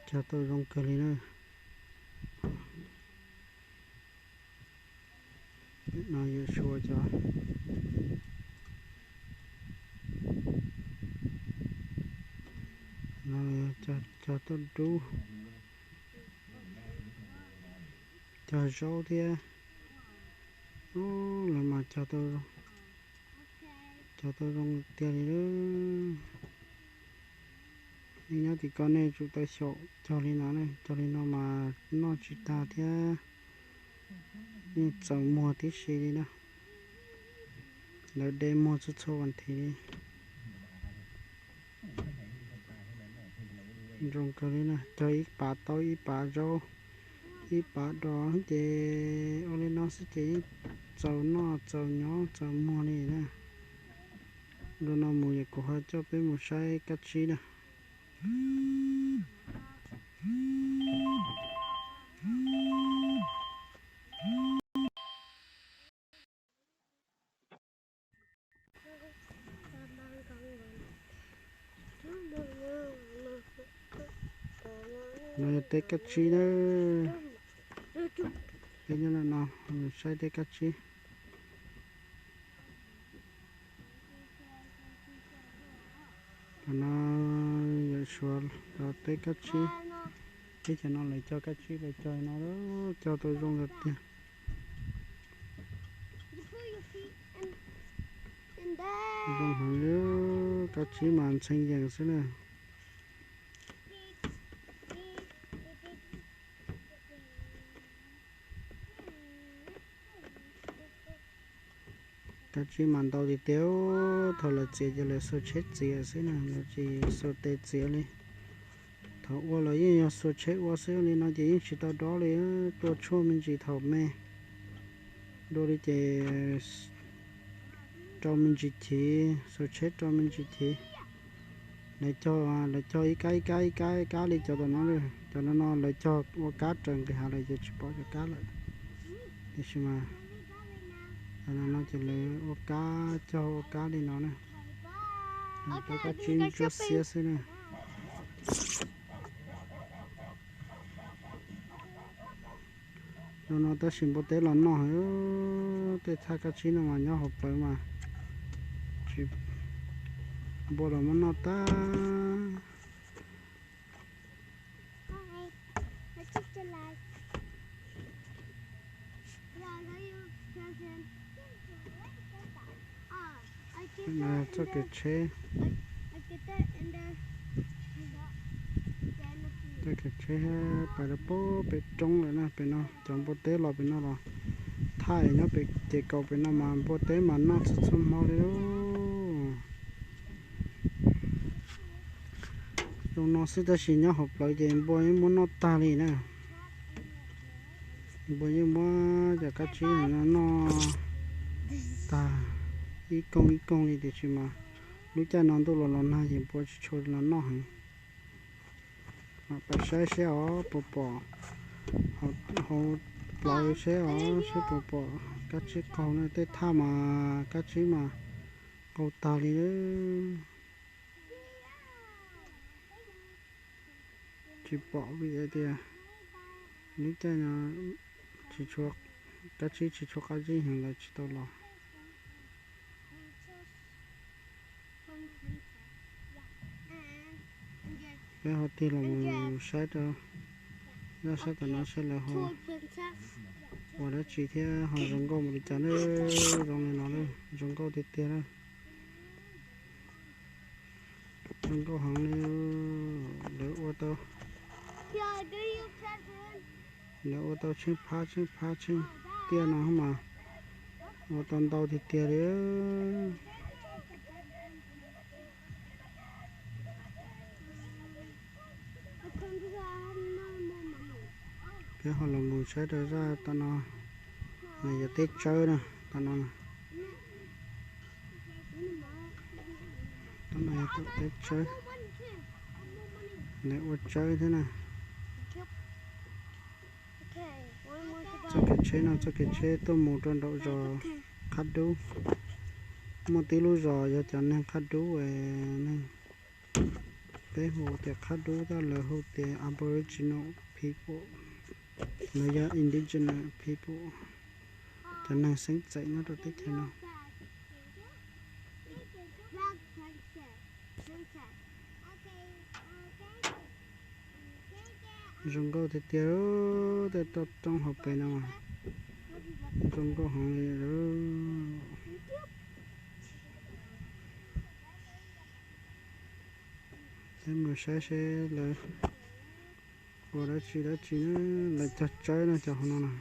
Cog tau zoo kawg li na. No yawm suav cog, no cog tau dub, cog zaub thiab. Lawv mas cog tau zoo tiag li. Nej nyob tim ko nej tsum tau xyaum cog li no, cog li no mas noj tsis tag thiab yeej txaus muag tib si li na. Lawv de muag txhua txhua vas thiv li. Zoo kawg li na, cog ib pav taub ib pav zaub ib pav dos ces ua li no xwb ces yeej txaus noj txaus nyob txaus muag li na. Lub no mus yog kuv ho coj peb mus saib kab tsib na. No yog teb kab tsib na. Peb nyob no saib teb kab tsib. Cov no yawm suav los teb kab tsib. Teb chaws no lawv cog kab tsib lawv cog no cog tau zoo kawg tiag. Zoo heev li, kab tsib mas ntxhee yees xwb na. Kab tsib mas ntau tiag tiag, thaum lawv txiav ces lawv xuas tsheb txiav xwb na, lawv tsis xuas tes txiav li. Thaum ua los yeej yog xuas tsheb ua xwb, li no ces yeej tsis tau dob li, tua tshuaj me ntsis thaum me. Dua li ces rau me ntsis chiv, xuas tsheb rau me ntsis chiv. Lawv cog, lawv cog ib kab ib kab ib kab ib kab li cov tom no, cov no no lawv cog ua kab raws nqis hav lawm ces tsis pom cov kab lawm. Tiam sis mas no no ces lawv ua kab cog ua kab li no na. Peb kab tsib ntsuab xiab xwb na. Zoo no tab sis npua teb los noj heev, tej thaj kab tsib no mas nyob hauv plawv mas tsis, npua los muab noj tag. Txoj kev tsheb, txoj kev tsheb pais rau pem roob lawm na. Pem no cov npua teb los pem no los, thaj nyob pem ces kaum pem no mas npua teb mas noj txhua txhua hmo li. Zoo no xwb tab sis nyob hauv plawv ces npua yeej muab noj tag li na. Npua yeej muab cov kab tsib no noj tag ib koog ib koog li, tiam sis mas lub caij no ntuj los los nag ces npua tsis tshua los noj heev. Pais saib seb os puas pom hauv plawv seb os, seb puas pom kab tsib qaug na. Tej thaj mas kab tsib mas qaug tag li. Tsis pom vim hais tias lub caij no tsis tshua, kab tsib tsis tshua qab zib heev lawv tsis tau los. Peb ho tig los mus saib rau, zaj sab tom no seb lawv ho ua dab tsi thiab ho zoo nkauj mus li cas na. Zoo li no na, zoo nkauj tiag tiag na. Zoo nkauj heev li. Lawv ua tau, lawv ua tau tsheej phab tsheej phab tsheej tiaj no mas ua tau ntau tiag tiag li. Peb ho los mus saib rau zaj tom no, nws yog teb tsawb na, tom no. Tom no yog tom teb tsawb, nws ua tsawb thiab na. Txoj kev tsheb no txoj kev tsheb tuaj mus rau nraum zos Qhab Dub. Muaj tib lub zos yog cov neeg Qhab Dub es neeg Peb hu tias qhab dub, tab lawv hu tias Aboriginal people, lawv yog indigenous people, cov neeg xeeb txheem nyob rau teb chaws no. Zoo nkauj tiag tiag, tej toj roob hauv pes no zoo nkauj heev li. Peb mus saib seb lawv ua dab tsi dab tsi na, lawv cog tsawb no cov hauv no na.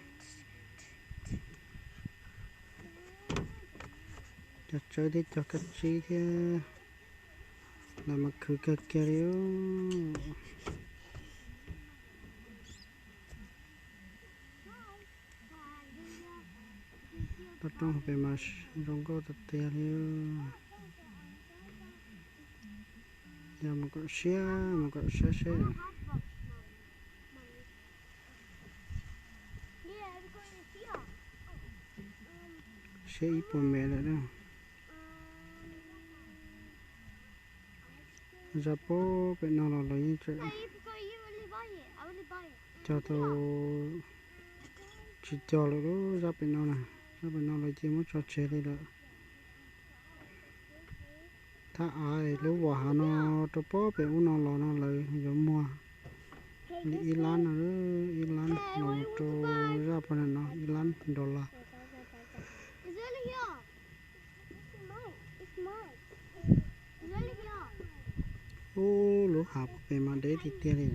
Cog tsawb thiab cog kab tsib thiab, lawv mas khwv kawg kiag li. Toj roob hauv pes mas zoo nkauj tiag tiag li. Yog mus kom siab mus kom saib seb, siab ib puas mev lawm na. Zaj pem no los lawv yeej tseem cog tau, tsis cog lawm lub zaj pem no na. Zaj pem no lawv cia muab tso tseg li lawm. Thaj av lub vas hav no rau pem ub no los no lawv yuav muag li ib lab no, ib lab los rau zaj pem no ib lab dollar. Ub, lub hav pem mas deb tiag tiag li.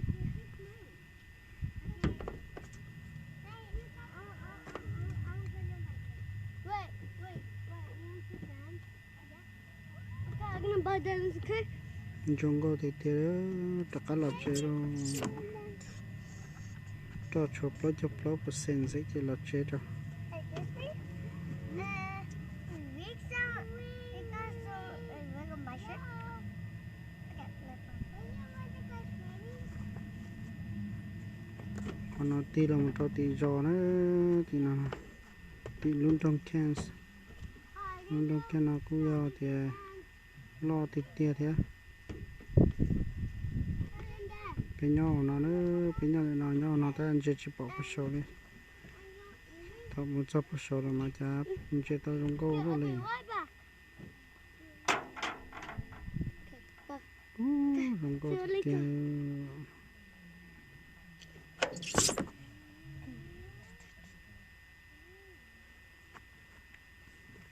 Zoo nkauj tiag tiag, rov qab los tsev lawm. Roj tshuav plaub caug plaub percent xwb ces los tsev rau. Qhov no tig los mus rau tim zos na, tim no, tim lub nroog Cairns. Lub nroog Cairns no kuj yog tias loj tiag tiag thiab. Peb nyob hauv no, peb nyob li no, nyob hauv no tab ntsia tsis pom puag saud li. Thaum mus txog puag saud lawm mas cas ntsia tau zoo nkauj luaj li. Zoo nkauj tiag tiag.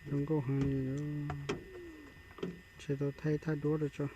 Zoo nkauj heev li. Ntshe tau thaij thaj duab rau tso.